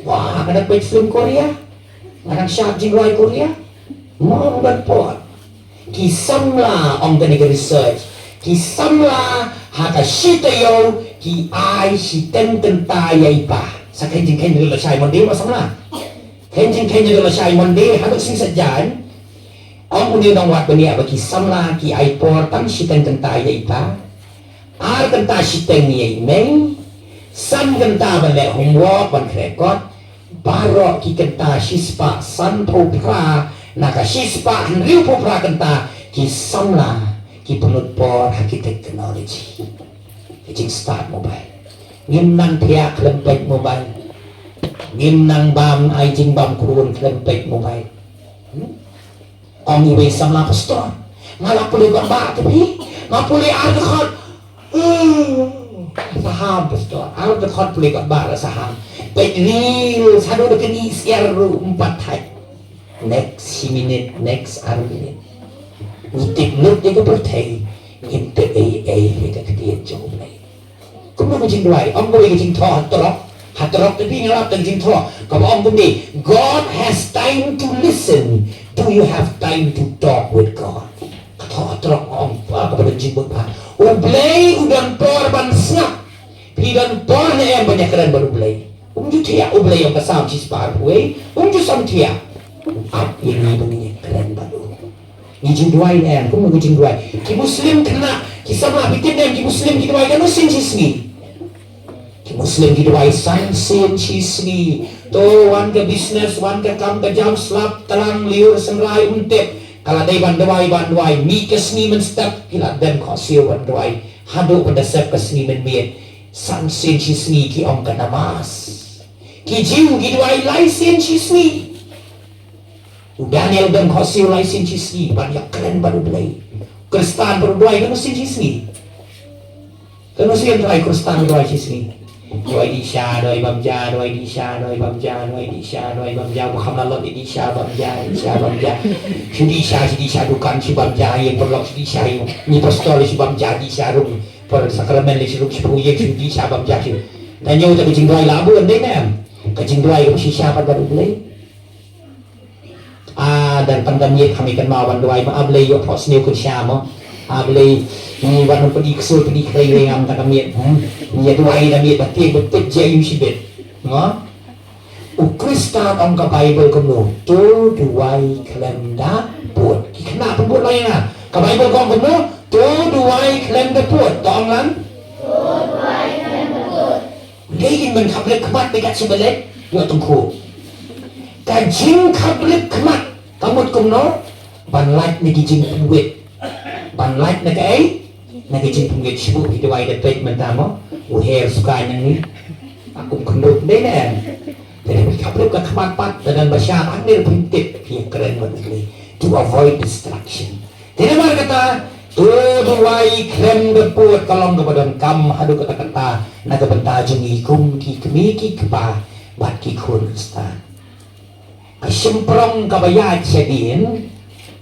Wah, nga dang peit film Korea. Nga dang shad jingduwai Korea. Mo, ym don por. Ki samla, ong kane ka research, ki samla ha ka shi taïew ki ai shiteng kynta ïa i pa. Sa kheiñ jingkheiñ ruh lashai Monday mo samla. Kheiñ jingkheiñ ruh lashai Monday haduh sngi Saitjaiñ. Ong une u nongwad bniah ba ki samla ki ai por tang shiteng kynta ïa i pa, ar kynta shiteng ïa i mei, san kynta ban leh homework, ban khreh kot, baroh ki kynta shispah sanphew phra na ka shispah hynriewphew phra kynta ki samla ki pynlut por ha ki technology. Ki jingstad mobile. Ngim nang thiah khlem peit mobile. Ngim nang bam ai jingbam khun khlem peit mobile. Hmm? Ong iwei i samla, pastor, nga la pule kot bah te phi, nga pule ar dkhot. Hmm. Saham, pastor, ar dkhot pule kot bah la saham. Peit reels haduh da kane syiar ruh ym pat thait. Next shi minit, next ar minit. Ngi tip lut ïa ka pyrthei, ngim tip ei ei ïa ka ktien jong U Blei. Kumno ka jingduwai? Ym kawei ka jingthoh ha trok. Ha trok te phi nga lap tang jingthoh kaba ong kumne, God has time to listen. Do you have time to talk with God? Ka thoh ha trok ong, ah, kaba don jingbud bha. U Blei u don por ban sngap. Phi don por ne em ban ïakren bad U Blei? Um ju thiah, U Blei ong ka Salm shispah arphew wei. Um ju sam thiah. Ap ïa ngi ban ïakren bad u. Ngi jingduwai ne em? Kumno ngi jingduwai? Ki Muslim khynnah, ki samla, phi tip ne em ki Muslim ki duwai katno sien shi sngi? Ki Muslim ki duwai san sien shi sngi. To wan ka business, wan ka kam ka jam, slap, tlang, lyiur, synrai, ym tip. Ka la dei ban duwai, ban duwai. Mih ka sngi mynstep ki la dem khohsiew ban duwai. Haduh ban da sep ka sngi mynmiet. San sien shi sngi ki ong ka namaz. Ki Jiw ki duwai lai sien shi sngi. U Daniel u dem khohsiew lai sien shi sngi ban ïakren bad U Blei. Khristan pat u duwai katno sien shi sngi? Katno sien duwai Khristan, duwai shi sngi? Duwai dih sha, duwai bam ja, duwai dih sha, duwai bam ja, duwai dih sha, duwai bam ja. Ba kham la lot dih sha bam ja, dih sha bam ja. Shu dih sha, shu dih sha dukan, shu bam ja ïing paralok, shu dih sha ïing. Ni pastor shu bam ja, dih sha rung. Por sakramen lei shu rung, shu phu ïing, shu dih sha bam ja shu. Tang ïa uta ka jingduwai la bun dei ne em? Ka jingduwai ka shisha pat bad U Blei. Ah, Dang tang ka miet kham ïa kynmaw ban duwai ma A Blei ïoh phohsniew kynsha mo. A Blei, ngi wan pynïksuid pynïkheiñ ngam tang ka miet. Hmm. Ngi ïa duwai da miet ba tieng ba tip jia ïu shibit. Mo. U Khristan ong ka Baibl kumno, to duwai khlem da bud. Ki khynnah pynbud lang ïa nga. Ka Baibl ka ong kumno, to duwai khlem da bud. To ong lang. Dei kin ban khablep khmat bad kat shu balek ïoh tyngkhuh. Ka jingkhablep khmat ka mut kumno? Ban lait na ki jingpynwit. Ban lait na kaei? Na ki jingpynwit. Shu phi duwai da peit mynta mo. U her sukai nangne. Aku kyndup dei ne em. Te phi khablep ka khmat pat, te don ba shad hangne phi tip phi kren bad U Blei. To avoid distraction. Te namar kata, to duwai khlem da bud ka long kaba donkam haduh katta katta na ka bynta jong ngi kum ki kmie ki kpa bad ki khun Khristan. Ka shymprong kaba ïaid shadien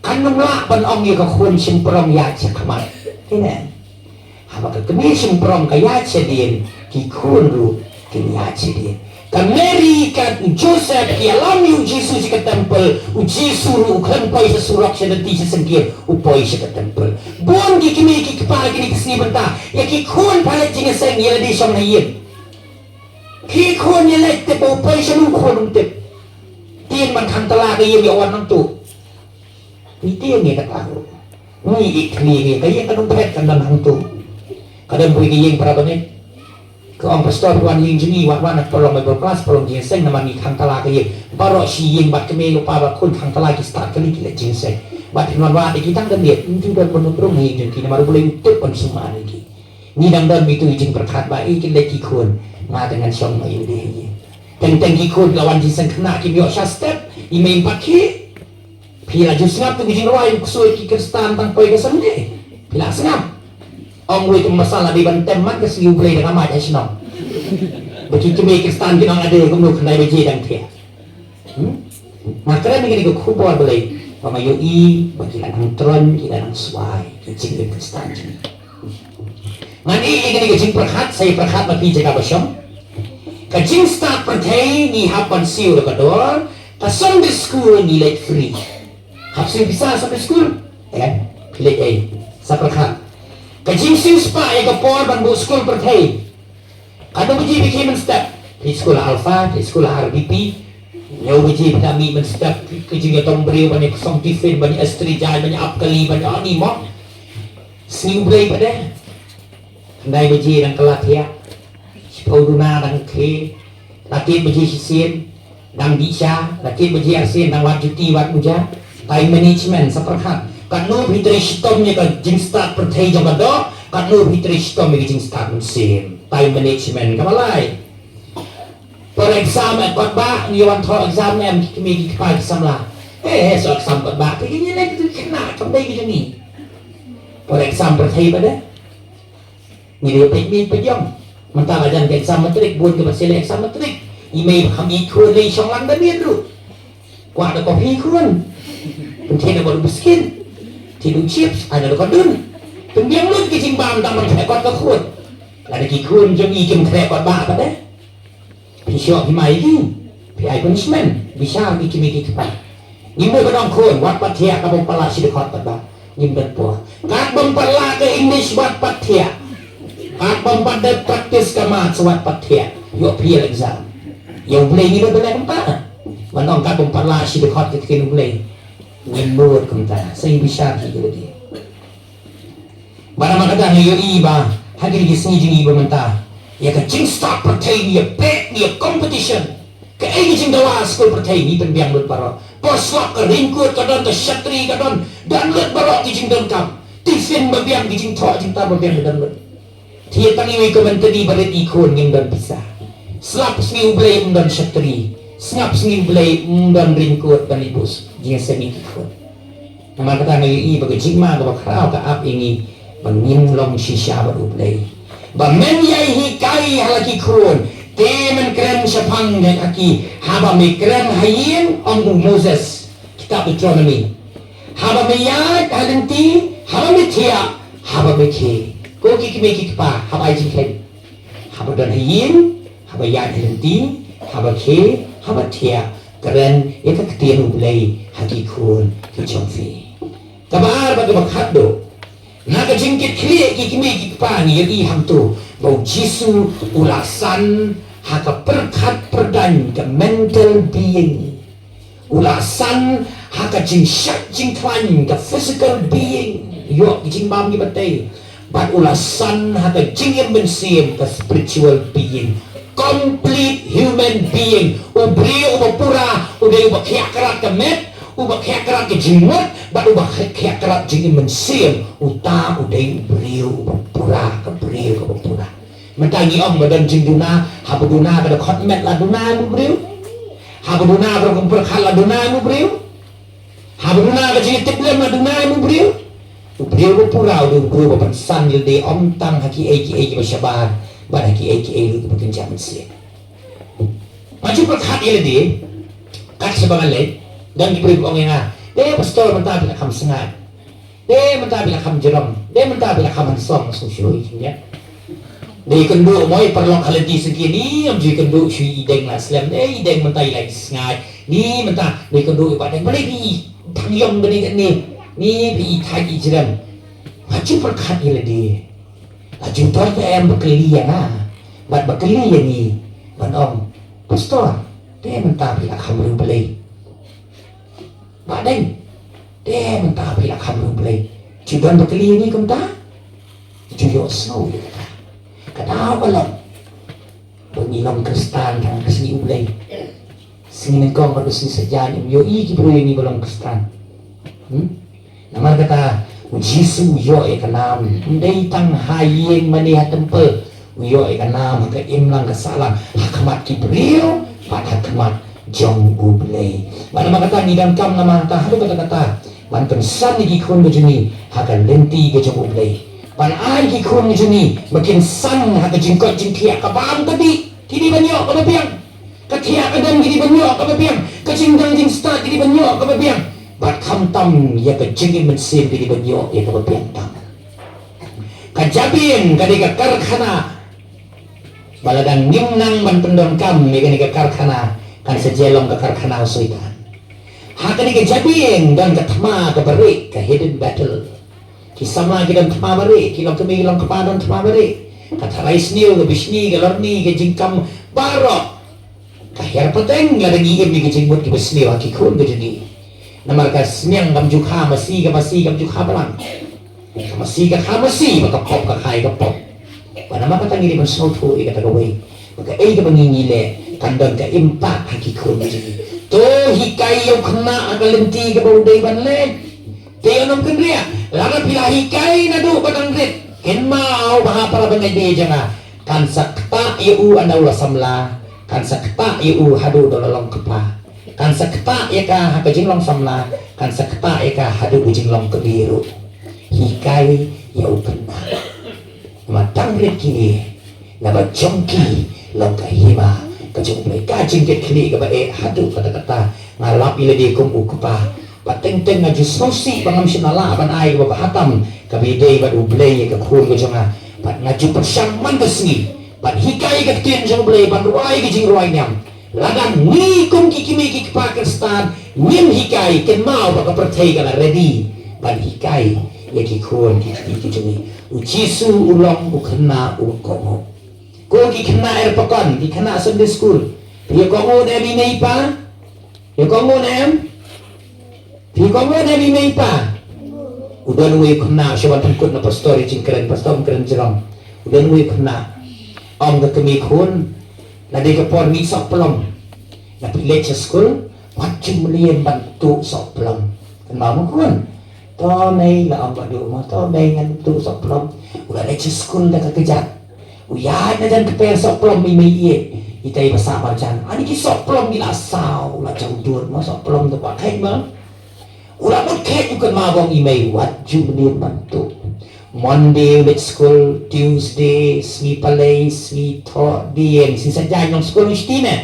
kan ym lah ban ong ïa ka khun shymprong ïaid sha khmat. Te ne? Haba ka kmie shymprong ka ïaid shadien, ki khun ruh kin ïaid shadien. Ka Mary, ka Joseph, ki ïalam ïa u Jisu sha ka temple, u Jisu ruh u khlem poi sha surok, sha lynti, sha syngkien, u poi sha ka temple. Bun ki kmie ki kpa kine ki sngi mynta, ïa ki khun pha leit jingïaseng, ïa lade shong ha ïing. Ki khun ïa leit tip ba u poi shano, u khun um tip. Tieng ban khang tala ka ïing ïa wan nangtu. Ngi tieng ïa kata ruh. Ngi ïeit khlieh ïa ka ïing, ka dang phet, ka dang hangtu. Ka dang bui ka ïing para bangeit. Ka ong pastor, wan ïing jong ngi, wat wan, paralok Bible class, paralok jingïaseng, namar ngi khang tala ka ïing. Baroh shi ïing bad kmie u pa bad khun khang tala, ki stad kali ki leit jingïaseng. Bad phin wan wad ïa ki tang da miet, ym ju don ban rung ïing jong ki, namar U Blei u tip ban sumar ïa ki. Ngi dang don mitu i jingpyrkhat ba i kin leit ki khun, nga te ngan shong ma i dei hi. Teng teng ki khun ki la wan jingïaseng khynnah kim ïoh sha step, i mei pat ki. Phi la ju sngap tu ki jingrwai, u ksuid ki Khristan tang poi ka Sunday. Phi la sngap. Ong wei ka masala dei ban tem man ka sngi U Blei da ka mait ha shnong. Ba ki kmie Khristan ki nong ade kumno khyndai baje dang thiah. Hmm? Nga kren ïa kane ka khubor balei, ba nga ïohi ba ki la nang tron, ki la nang swai ki jingim Khristan jong ngi. Ngan ïeh ïa kane ka jingpyrkhat, sa ïa pyrkhat ma phi jaka ba shong. Ka jingstad pyrthei ngi hap ban siew da ka dor, ka Sunday school ngi leit free. Hap siew pisa Sunday school? Eh, phi leit ei? Sa pyrkhat. Ka jingsiew spah ïa ka por ban buh skul pyrthei. Katno baje phi khie mynstep? Phi skul ha Alpha, phi skul ha R B P. Hynñiew baje phi da mih mynstep, ka jingïatong briew ban ïa ksong tiffin, ban ïa stri jaiñ, ban ïa ap kali, ban ïa ani mo. Sngi U Blei pat de. Khyndai baje dang kylla thiah. Shiphew duna dang khie. Laitied baje shisien dang dih sha, laitied baje arsien dang wad juti wad muja. Time management, sa pyrkhat. Katno phi trei shitom ïa ka jingstad pyrthei jong ka doh, katno phi trei shitom ïa ka jingstad mynsiem. Time management, kaba lai. Por exam eh kot ba, ngi wan thoh exam ne em ki kmie ki kpa ki samla. Eh, eh, so exam kot ba, phi ngi ne ki khynnah kam dei ki jong ngi. Por exam pyrthei ba de. Ngi dei peit miej peit jong. Mynta la jan ka exam matric, bun kiba sdang exam matric. I mei ba kham ïeit khun lei shong lang da miet ruh. Kwah da coffee khun. Pynthie da bad u biskit. Thied u chips, ai da ka dun. Pynbiang lut ki jingbam tang ban khreh kot ka khun. Lada ki khun jong i kim khreh kot ba pat de. Phi shoh phi mai ki, phi ai punishment, bishar ki kmie ki kpa. Ngim dei ban ong khun, wat pat thiah, kat bym pat lah shi dkhot pat ba. Ngim don por. Kat bym pat lah ka English, wat pat thiah. Kat bym pat da practice ka maths, wat pat thiah. Ïoh fail exam. Ïa U Blei ngi don ban leh kumta. Ban ong kat bym pat lah shi dkhot ka ktien U Blei. Ngim nud kumta. Sa ïa bishar ki ïa lade. Bad namar kata nga ïohi ba ha kine ki sngi jong ngi ba mynta, ïa ka jingstad pyrthei ngi ïa bet, ngi ïa competition. Kaei ka jingdawa skul pyrthei ngi pynbiang lut baroh. Por slap ka raincoat ka don, ka shatri ka don, don lut baroh ki jingdonkam. Tiffin ba biang, ki jingthoh jingtar ba biang ka don lut. Te tang iwei i commentary ba rit ïa i khun, ngim don pisa. Slap sngi U Blei ym don shatri. Sngap sngi U Blei ym don raincoat ban ïa bus. Jingïaseng ïa ki khun. Namar kata nga ïohi ba ka jingma kaba khraw ka ap ïa ngi ba ngin long shisha bad U Blei. Ba men ïai hikai ha la ki khun, te men kren shaphang ha ki, haba me kren ha ïing, ong u Moses, kitab Deuteronomy. Haba me ïaid ha lynti, haba me thiah, haba me khie. Ko ki kmie ki kpa, haba ai jingkheiñ. Haba don ha ïing, haba ïaid ha lynti, haba khie, haba thiah, kren ïa ka ktien U Blei ha ki khun ki jong phi. Kaba ar bad kaba khatduh, na ka jingkitkhlieh ki kmie ki kpa ngi ïohi hangto ba U Jisu u la san ha ka pyrkhat pyrdaiñ, ka mental being. U la san ha ka jingshait jingkhlaiñ, ka physical being, ïoh ki jingbam ki batei. Bad u la san ha ka jingim mynsiem, ka spiritual being, complete human being. U briew uba pura u dei uba khiah krat ka met, uba khiah krat ka jingmut, bad uba khiah krat jingim mynsiem. Uta u dei u briew uba pura, ka briew kaba pura. Mynta ngi ong ba don jingduna, haba duna ka dkhot met la duna em u briew? Haba duna ka rukom pyrkhat la duna em u briew? Haba duna ka jingtip lem la duna em u briew? U briew ba pura u dei u briew ba pynsan ïa lade ym tang ha kiei kiei kiba shabar, bad ha kiei kiei ruh kiba kynja mynsiem. Nga ju pyrkhat ïa lade, kat shaba nga leit, don ki briew ba ong ïa nga, "Eh, pastor, mynta phi la kham sngaid. Te mynta phi la kham jrong, te mynta phi la kham handsome, sngewsih ïa." Dei kynduh mo i paralok ha lynti syngkien, ni ym ju kynduh shu i deng la slem, te i deng mynta i la i sngaid. Ni mynta dei kynduh i ba deng, balei phi i thang ïong kane kane? Ni phi i thait i jrem. Nga ju pyrkhat ïa lade. La ju don te em ba kylli ïa nga bad ba kylli ïa ngi ban ong, "Pastor, te mynta phi la kham riewblei?" Ba dei, te mynta phi la kham riewblei? Ju don ba kylli ïa ngi kumta? Ju ïohsngew ïa kata. Ka daw ka long ba ngi long Khristan tang ka sngi U Blei. Sngi nyngkong bad ka sngi saitjaiñ ym ïohi ki briew ïa ngi ba long Khristan. Hmm? Namar kata U Jisu u ïoh ïa ka nam, ym dei tang ha ïing mane ha temple. U ïoh ïa ka nam ha ka imlang ka sahlang, ha khmat ki briew bad ha khmat jong U Blei. Bad namar kata ngi donkam namar kata haduh katta katta ban pynsan ïa ki khun ka jong ngi ha ka lynti ka jong U Blei. Ban ai ki khun ka jong ngi ba kin san ha ka jingkoit jingkhiah ka bam ka dih. Ki dei ban ïoh kaba biang. Ka thiah ka dang ki dei ban ïoh kaba biang. Ka jingdang jingstad ki dei ban ïoh kaba biang. Bad khamtam ïa ka jingim mynsiem ki dei ban ïoh ïa kaba biang tam. Ka jabieng ka dei ka karkhana. Ba lada ngim nang ban pyndonkam ïa kane ka karkhana, kan sa jia long ka karkhana u Soitan. Ha kane ka jabieng don ka thma kaba rieh, ka hidden battle. Ki samla ki don thma ba rieh, ki longkmie ki longkpa don thma ba rieh. Ka tharai sniew, ka bishni, ka lorni, ka jingkam baroh. Ka hiar pateng lada ngi im ïa ki jingmut kiba sniew ha ki khun ka jong ngi. Namar ka sniang kam ju kha masi, ka masi kam ju kha balang. Ka masi ka kha masi, ba ka pop ka kha ïa ka pop. Bad namar kata ngi dei ban sngewthuh ïa kata kawei, ba kaei kaba ngi ngi leh kan don ka impact ha ki khun ka jong ngi. To hikai ïa u khynnah ha ka lynti kaba u dei ban leh. Te ïa u nongkynriah, lada phi la hikai naduh ba dang rit, kynmaw ba ha para bangeit jong nga, kan sa ktah ïa u ynda u la samla, kan sa ktah ïa u haduh da u la long kpa. Kan sa ktah ïa ka ha ka jinglong samla, kan sa ktah ïa ka haduh ka jinglong kmie ruh. Hikai ïa u khynnah. Namar tang rit kine, naba jong ki long ka hima ka jong U Blei. Ka jingkitkhlieh kaba eh haduh katta katta. Nga lap ïa lade kum u kpa. Bad teng teng nga ju sngewsih ba ngam shym la lah ban ai kaba bha tam kaba ïadei bad U Blei ïa ka khun ka jong nga. Bad nga ju pyrshang man ka sngi ban hikai ïa ka ktien jong U Blei, ban rwai ka jingrwai niam. Lada ngi kum ki kmie ki kpa Khristan ngim hikai, kynmaw ba ka pyrthei ka la ready ban hikai ïa ki khun ki kti ki jong ngi. U Jisu u long u khynnah uba kohnguh. Ko ki khynnah er pakon, ki khynnah Sunday school, phi ïa kohnguh ne em i mei i pa? Ïa kohnguh ne em? Phi kohnguh ne em i mei i pa? U don uwei u khynnah, shu wan pynkut na pastor ïa jingkren, pastor ym kren jrong. U don uwei u khynnah, ong ka kmie khun, la dei ka por mih sohplom. La phi leit sha skul, wat ju mlien ban tuh sohplom. Kynmaw mo khun. To mei, la ong Bah Duh mo, to mei, ngan tuh sohplom. U la leit sha skul da ka kjat. U ïaid na jan kper sohplom i mei ïeit. Itai ba sah marjan. Ani ki sohplom ki la saw, la jam dud mo sohplom, to ba kheit mo. U la mut kheit, u kynmaw ba ong i mei, wat ju mlien ban tuh. Monday u leit skul, Tuesday sngi Palei, sngi Thohdieng, sngi Saitjaiñ long skul, u shti ne?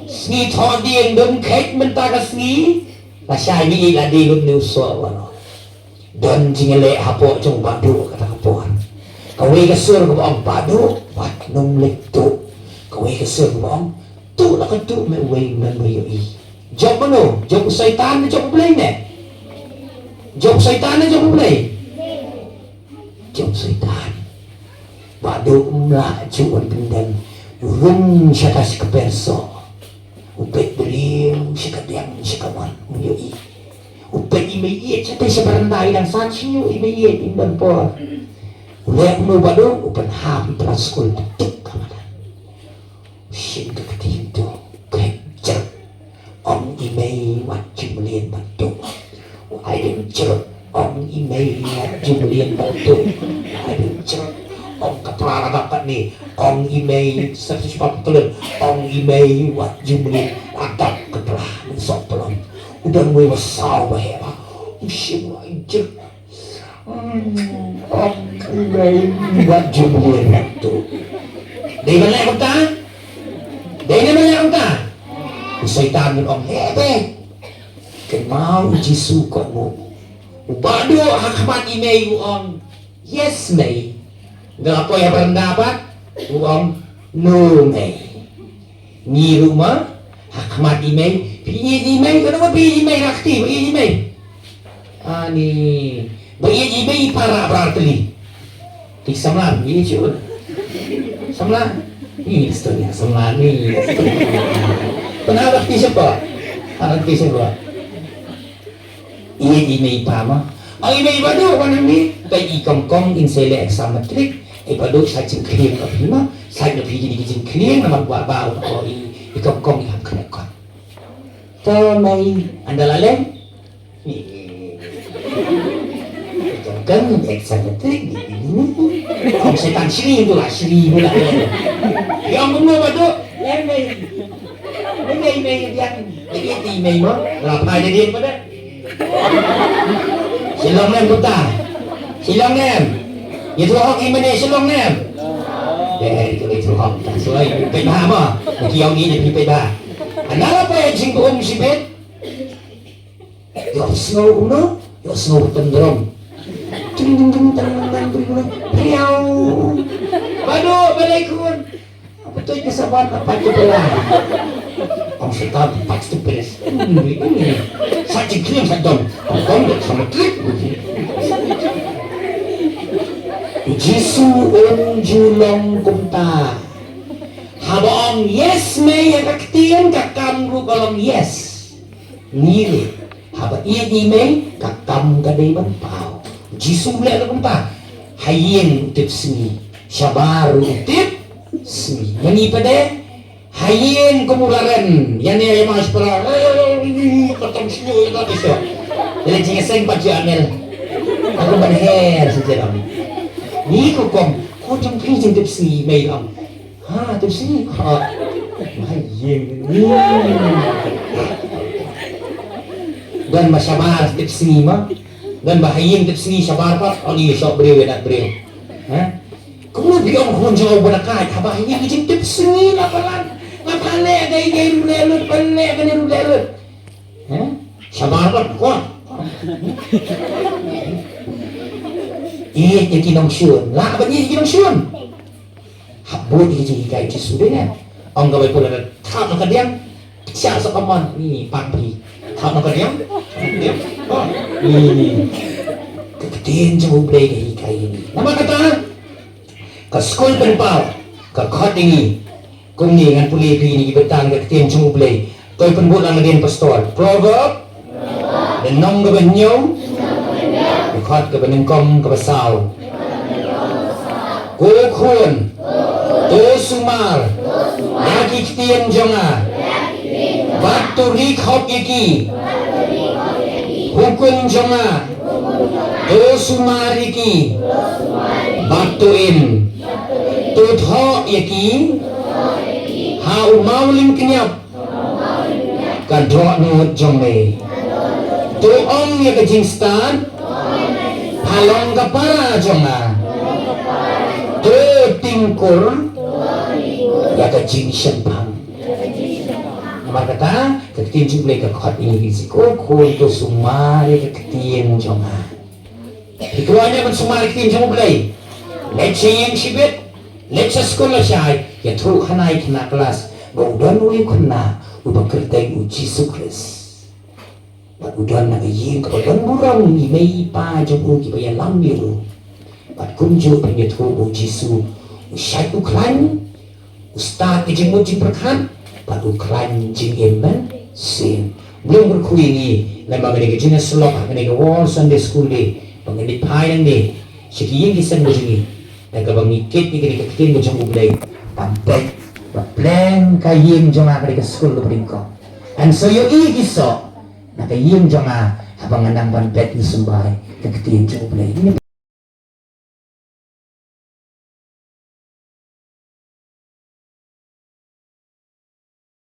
Sngi Thohdieng, don kheit mynta ka sngi. Lashai mih ïeit, la dei lut ne u soh, wat noh. Don jingïaleh hapoh jong u Bah Duh kata ka por. Kawei ka sur kaba ong, Bah Duh, wat nym leit tuh. Kawei ka sur kaba ong, tuh la ka tuh, me uwei, ym don ba ïohi. Jop mano? Jop u Soitan ne jop u Blei ne? Jop u Soitan ne jop u Blei? Jop u Soitan. Ba duk um lah ju un pyndem. U rung sha ka sha ka perso. U peit briew sha ka diang sha ka wan. U ïohi. U peit i mei ïeit sha te sha baranda i dang san shu i mei ïeit i dang por. U leh kumno ba duk u pynhap i pla skul pyntuk ka madan. Shin ka ktien to, ka jrot. Ong i mei wat ju mlien bad to. Ai ding jrot. Ong i mei wat ju mlien bad to. Ai ding jrot. Ong ka pra la dap kat ni. Ong i mei sep sep pap tulen. Ong i mei wat ju mlien adap ka pra. Sok pelong. Udah mui wasaw bahaya. Shin wa jrot. Ong i mei wat ju mlien bad to. Dei ban leh kumta? Dei ne ban leh kumta? U Soitan u ong, heh, te. Kynmaw u Jisu u ong, u ba duk ha khmat i mei u ong, yes mei. Nga la poi ha baranda pat u ong, no mei. Ngi ruh ma ha khmat i mei, phi ïeit i mei, kano ba phi ïeit i mei, rakti ba ïeit i mei. Ani ba ïeit i mei i para para teli. Ti samla ni chu. Samla. Ni storia samla ni. Pernah rakti siapa? Rakti siapa? Ïeit i mei i pa ma. Ong i mei i ba duk wan ni. Peit i kong kong in sa leh exam matric. I ba duk sa jingkhlieng ka phi ma. Sa na phi ki jingkhlieng namar ba ba u ko i i kong kong i ham kane kon. To mei ynda la leh. Kong kong exam matric. Ong setan sri tu la sri tu la. Ïa ong kumno ba duk. Em mei. Em mei mei ïa ïa ti mei mo. La phai da dien pada. Shillong nem puta. Shillong nem. Ïa tu hok i mane shillong nem. Dei tu i tu hok ta suai peit bha mo. Ki ong i ne phi peit bha. Ana la peit jingbuum shibit. Ïohsngew kumno? Ïohsngew tendrong. Ting ting ting tang tang tang tang. Priaw. Badu balai kun. Apa tu ka saban apa tu bela? Ong setan pas tu peres. Sa jingkhlieng sa dom. Dom dok sama klik. Jisu un ju long kumta. Haba ong yes mei ïa ka ktien ka kam ruh ka long yes. Ngi ruh haba ïeit ïa i mei ka kam ka dei ban paw. Jisu u leh ruh kumta. Ha ïing u tip sngi, shabar ruh u tip sngi. Ma ngi pat de ha ïing kum u Raren, ïa ne ïa ma shipara. Ka tam sngi ïa ka tiso. Ïa le jingïaseng pat ju amel. Aku ban her sha jong ngi. Ko kong, ko jong phi jingtip sngi mei long. Ha, tip sngi. Ha. Ma ha ïing ni. Don ba shabar tip sngi ma. Don ba ha ïing tip sngi shabar pat. Oni shoh briew ïa dat briew. Ha? Kumno phi ong khun jong u ba na kai. Haba ha ïing jingtip sngi la palat. La palat dei dei ruh leh lut, palat dei ruh leh lut. Ha? Shabar pat ko. Ïeit ïa ki nongshun. Lah ban ïeit ïa ki nongshun. Hap bud ïa ki jinghikai Jisu dei ne. Ong ka Baibl, thap na ka diang, pynshah sa ka mon, ni pang phi. Thap na ka diang. Diang. Oh, ni, ni. Ka ktien jong U Blei ka hikai ïa ngi. Namar kata ka skul pynpaw ka khot ïa ngi. Kumne ngan pule phi ïa ngi ki bynta ka ktien jong U Blei. Toi pynbud lang nadien pastor. Proverb, lynnong kaba hynñiew, dkhot kaba nyngkong kaba saw. Ko khun, to sumar ïa ki ktien jong nga, bad to rik hok ïa ki hukum jong nga. To sumar ïa ki bad to im, to thoh ïa ki ha u mawlyngkniap. Ka dohnud jong me. To ong ïa ka jingstad ha long ka para jong nga. To tyngkur ïa ka jingshemphang. Namar kata ka ktien jong U Blei ka khot ïa ngi, ko khun to sumar ïa ka ktien jong nga. Phi kwah ne ban sumar ïa ka ktien jong U Blei? Leit sha ïing shibit, leit sha skul lashai, ïathuh khynnah ïa khynnah klas ba u don uwei u khynnah Uba kyrteng u Jisu Khrist. Bad u don na ka ïing kaba don burom, i mei i pa jong u kiba ïalam ïa u. Bad kumjuh phin ïathuh ba u Jisu u shait u khlaiñ, u stad ka jingmut jingpyrkhat, bad u khlaiñ jingim mynsiem. Blei un kyrkhu ïa ngi lyngba kane ka jingïasyllok ha kane ka World Sunday School Day, ba ngin ïa phai nangne sha ki ïing ki sem ka jong ngi, da kaba ngi kit ïa kane ka ktien ka jong U Blei, ban beit ba pleng ka ïing jong nga ka dei ka skul kaba nyngkong. Ngan sa ïohi ki soh na ka ïing jong nga haba nga nang ban beit ne symbai ka ktien jong U Blei. Ngin ïa